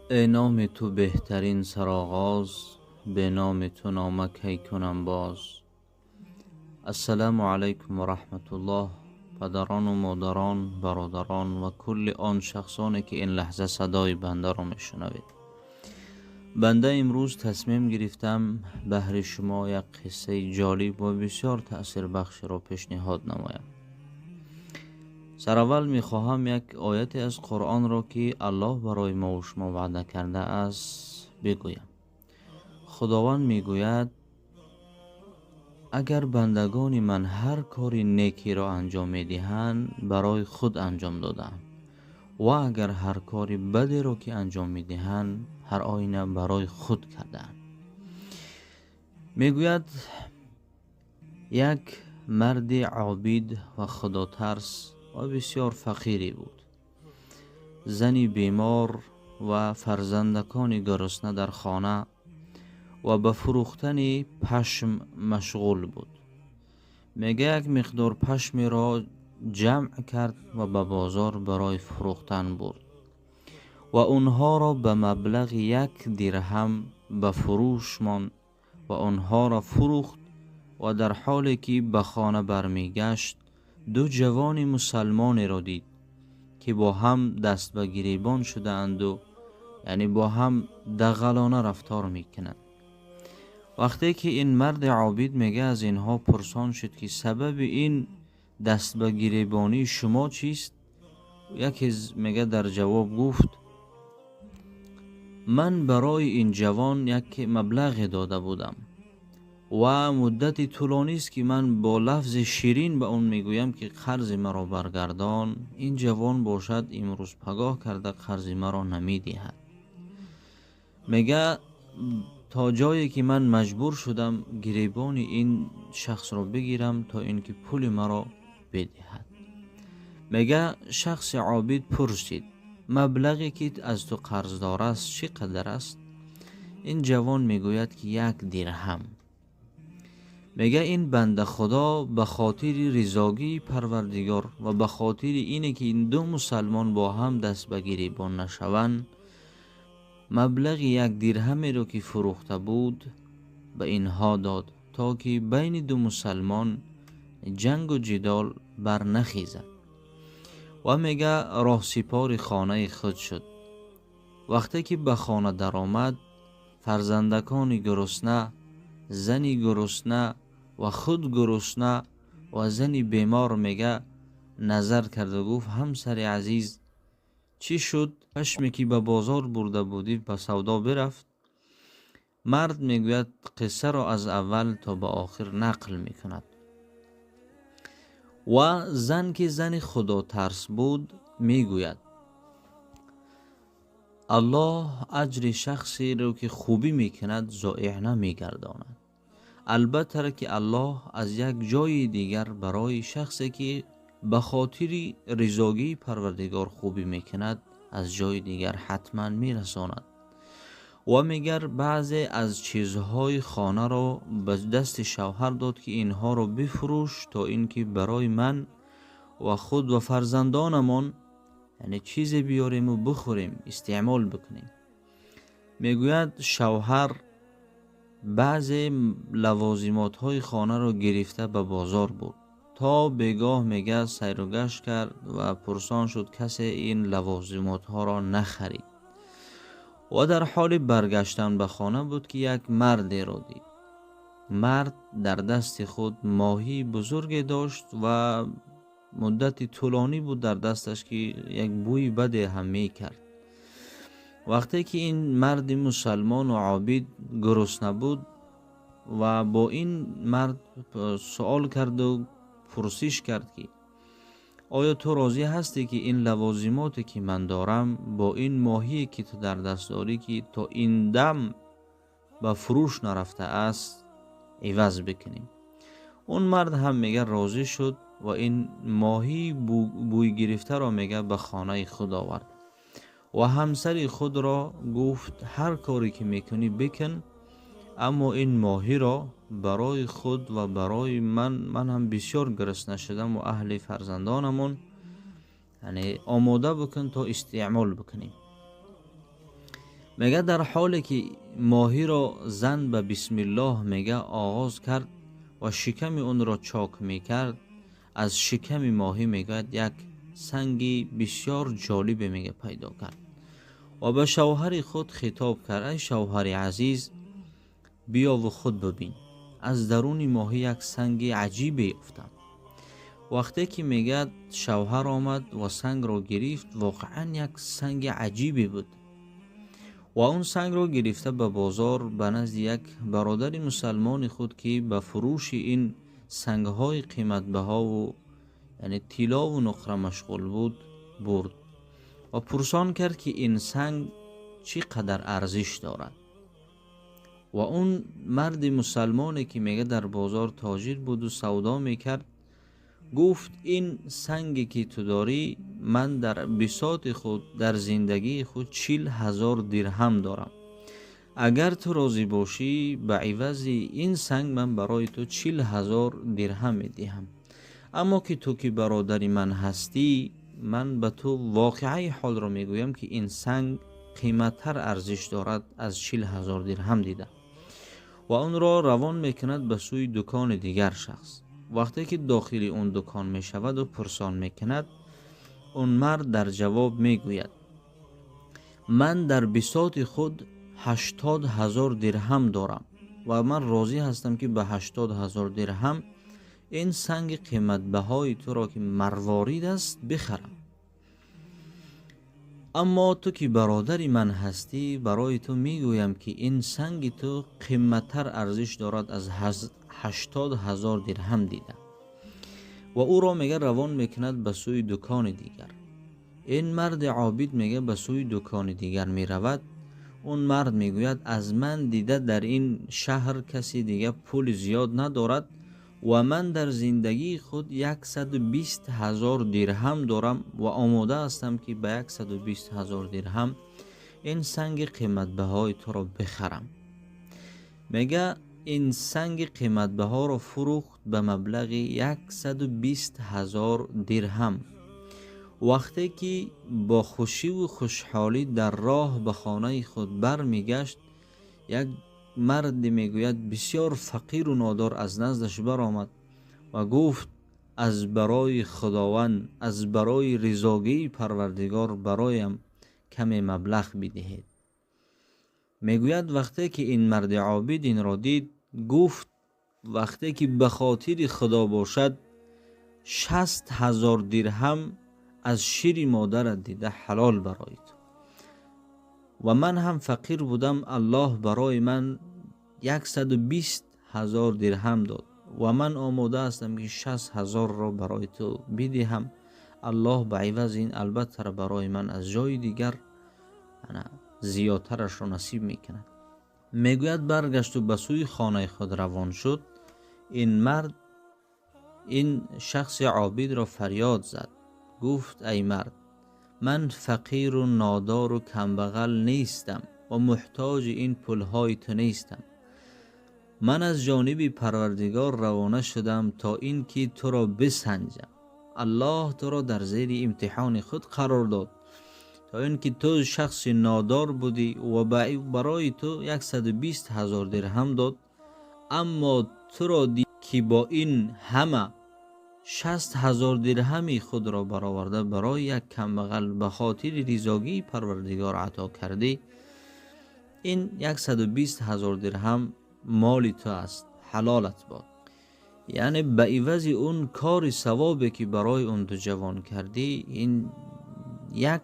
Эй номи ту беҳтарин сароғоз, бе номи ту нома кай кунам боз. Ассалому алайкум ва раҳматуллоҳ. Падарону модарон, бародарон ва кулли он шахсоне, ки ин лаҳза садои бандаро мешунавед. Банда имрӯз тасмим гирифтам, баҳри шумо як қиссаи ҷолиб ва бисёр таъсирбахшеро пешниҳод намоям. Сараввал мехоҳам як ояте аз Қуръонро, ки Аллоҳ барои мову шумо ваъда кардааст, бигӯям. Худованд мегӯяд: агар бандагони ман ҳар кори некиро анҷом медиҳанд, барои худ анҷом додаанд, ва агар ҳар кори бадеро ки анҷом медиҳанд, ҳар оина барои худ кардаанд. Мегӯяд, як марди обид ва худотарс ва бисёр фақире буд. Зани бемор ва фарзандакони гурусна дар хона ва ба фурӯхтани пашм машғул буд. Мега, як миқдор пашмеро ҷамъ кард ва ба бозор барои фурӯхтан бурд ва онҳоро ба маблағи 1 дирҳам ба фурӯш монд ва онҳоро фурӯхт. Ва дар ҳоле ки ба хона бармегашт, ду ҷавони мусалмонеро дид, ки бо ҳам даст ба гиребон шудаанду, яъне бо ҳам дағалона рафтор мекунанд. Вақте ки ин марди обид, мега, аз инҳо пурсон шуд, ки сабаби ин даст ба гиребонии шумо чист, яке, мега, дар ҷавоб гуфт: ман барои ин ҷавон як маблағе дода будам ва муддати тӯлонист, ки ман бо лафзи ширин ба он мегӯям, ки қарзи маро баргардон. Ин ҷавон бошад, имрӯз пагоҳ карда қарзи маро намедиҳад. Мега, то ҷое ки ман маҷбур шудам гиребони ин шахсро бигирам, то ин ки пули маро бидиҳад. Мега, шахси обид пурсид: маблағе ки аз ту қарздор аст, чӣ қадар аст? Ин ҷавон мегӯяд, ки 1 дирҳам. Мега, ин банда худо ба хотири ризогии Парвардигор ва ба хотири ине ки ин ду мусалмон бо ҳам даст ба гиребон нашаванд, маблағи 1 дирҳамеро, ки фурӯхта буд, ба инҳо дод, то ки байни ду мусалмон ҷангу ҷидол барнахезад. Ва, мега, роҳсипори хонаи худ шуд. Вақте ки ба хона даромад, фарзандакони гурусна, зани гурусна ва худ гурусна ва зани бемор, мега, назар карда гуфт: ҳамсари азиз, чӣ шуд? Пашме ки ба бозор бурда будӣ, ба савдо бирафт? Мард, мегӯяд, қиссаро аз аввал то ба охир нақл мекунад. Ва зан, ки зани худотарс буд, мегӯяд: Аллоҳ аҷри шахсеро, ки хубӣ мекунад, зоеъ намегардонад. Албатта, ки Аллоҳ аз як ҷои дигар барои шахсе, ки ба хотири ризогии Парвардигор хубӣ мекунад, аз ҷои дигар ҳатман мерасонад. Ва мегар, баъзе аз чизҳои хонаро ба дасти шавҳар дод, ки инҳоро бифурӯш, то ин ки барои ман ва худ ва фарзандонамон, яъне, чизе биёрему бихӯрем, истеъмол бикунем. Мегӯяд, шавҳар баъзе лавозимотҳои хонаро гирифта ба бозор бурд. То бегоҳ, мега, сайру гашт кард ва пурсон шуд, касе ин лавозимотҳоро нахарид. Ва дар ҳоли баргаштан ба хона буд, ки як мардеро дид. Мард дар дасти худ моҳии бузурге дошт ва муддати тӯлонӣ буд дар дасташ, ки як бӯи баде ҳам мекард. Вақте ки ин марди мусалмону обид гурусна буд ва бо ин мард суол карду пурсиш кард, ки оё ту розӣ ҳастӣ, ки ин лавозимоте, ки ман дорам, бо ин моҳие, ки ту дар даст дорӣ, ки то ин дам ба фурӯш нарафтааст, иваз бикунем? Он мард ҳам, мега, розӣ шуд ва ин моҳии бӯйгирифтаро, мега, ба хонаи худ овард ва ҳамсари худро гуфт: ҳар коре ки мекунӣ, бикун, аммо ин моҳиро барои худ ва барои ман, ман ҳам бисёр гурусна шудам, ва аҳли фарзандонамон, яъне, омода бикун, то истеъмол бикунем. Мега, дар ҳоле ки моҳиро зан ба бисмиллоҳ, мега, оғоз кард ва шиками онро чок мекард, аз шиками моҳӣ, мегӯяд, як санги бисёр ҷолибе, мега, пайдо кард ва ба шавҳари худ хитоб кард: «Ай шавҳари азиз, биёву худ бибин, аз даруни моҳӣ як санги аҷибе ёфтам». Вақте ки, мегӯяд, шавҳар омад ва сангро гирифт, воқеан як санги аҷибе буд ва он сангро гирифта ба бозор, ба назди як бародари мусалмони худ, ки ба фурӯши ин сангҳои қиматбаҳову, яъне тиллову нуқра машғул буд, бурд ва пурсон кард, ки ин санг чӣ қадар арзиш дорад. Ва он марди мусалмоне, ки, мега, дар бозор тоҷир буду савдо мекард, гуфт: «Ин санге ки ту дорӣ, ман дар бисоти худ, дар зиндагии худ 40 000 дирҳам дорам. Агар ту розӣ бошӣ, ба ивази ин санг ман барои ту 40 000 дирҳам медиҳам. Аммо ки ту ки бародари ман ҳастӣ, ман ба ту воқеаи ҳолро мегӯям, ки ин санг қиматтар арзиш дорад аз 40 000 дирҳам дида». Ва онро равон мекунад ба сӯи дукони дигар шахс. Вақте ки дохили он дукон мешаваду пурсон мекунад, он мард дар ҷавоб мегӯяд: «Ман дар бисоти худ 80 000 дирҳам дорам ва ман розӣ ҳастам, ки ба 80 000 дирҳам ин санги қиматбаҳои туро, ки марворид аст, бихарам. Аммо ту ки бародари ман ҳастӣ, барои ту мегӯям, ки ин санги ту қиматтар арзиш дорад аз 80 000 дирҳам дида». Ва ӯро, мега, равон мекунад ба сӯи дукони дигар. Ин марди обид, мега, ба сӯи дукони дигар меравад. Он мард мегӯяд: «Аз ман дида дар ин шаҳр каси дига пули зиёд надорад ва ман дар зиндагии худ 120 000 дирҳам дорам ва омода ҳастам, ки ба 120 000 дирҳам ин санги қиматбаҳои туро бихарам». Мега, ин санги қиматбаҳоро фурӯхт ба маблағи 120 000 дирҳам. Вақте ки бо хушиву хушҳолӣ дар роҳ ба хонаи худ бармегашт, як марде, мегӯяд, бисёр фақиру нодор аз наздаш баромад ва гуфт: «Аз барои Худованд, аз барои ризогии Парвардигор бароям каме маблағ бидиҳед». Мегӯяд, вақте ки ин марди обид инро дид, гуфт: «Вақте ки ба хотири Худо бошад, 60 000 дирҳам аз шири модарат дида ҳалол барои ту. Ва ман ҳам фақир будам, Аллоҳ барои ман 120 000 дирҳам дод ва ман омода ҳастам, ки 60 000-ро барои ту бидиҳам. Аллоҳ ба ивази ин албатта барои ман аз ҷои дигар зиёдтарашро насиб мекунад». Мегӯяд, баргашту ба сӯи хонаи худ равон шуд. Ин мард ин шахси обидро фарёд зад, гуфт: «Ай мард, ман фақиру нодору камбағал нестам ва муҳтоҷи ин пулҳои ту нестам. Ман аз ҷониби Парвардигор равона шудам, то ин ки туро бисанҷам. Аллоҳ туро дар зери имтиҳони худ қарор дод, то ин ки ту шахси нодор будӣ ва барои ту 120 000 дирҳам дод. Аммо туро дид, ки бо ин ҳама 60 000 дирҳами худро бароварда, барои як камбағал ба хотири ризогии Парвардигор ато кардӣ. Ин 120 000 дирҳам моли ту аст, ҳалолат бод». Яъне ба ивази он кори савобе, ки барои он ду ҷавон кардӣ, ин як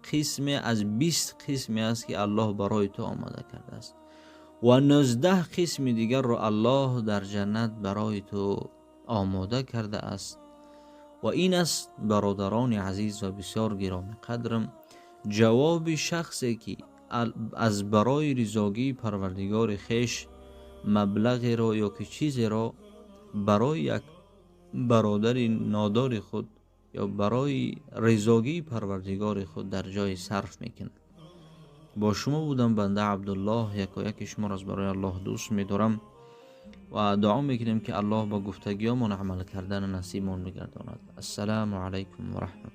қисме аз 20 қисме аст, ки Аллоҳ барои ту омода кардааст ва 19 қисми дигарро Аллоҳ дар ҷаннат барои ту омода кардааст. Ва ин аст, бародарони азиз ва бисёр гиромӣ қадрам, ҷавоби шахсе, ки аз барои ризогии Парвардигори хеш маблағеро ё ки чизеро барои як бародари нодори худ ё барои ризогии Парвардигори худ дар ҷое сарф мекунад. Бо шумо будам банда Абдуллоҳ. Якояки шуморо аз барои Аллоҳ дӯст медорам ва дуо мекунем, ки Аллоҳ ба гуфтагиёмон амал кардана насибмон бигардонад. Ассалому алайкум ва раҳматуллоҳ.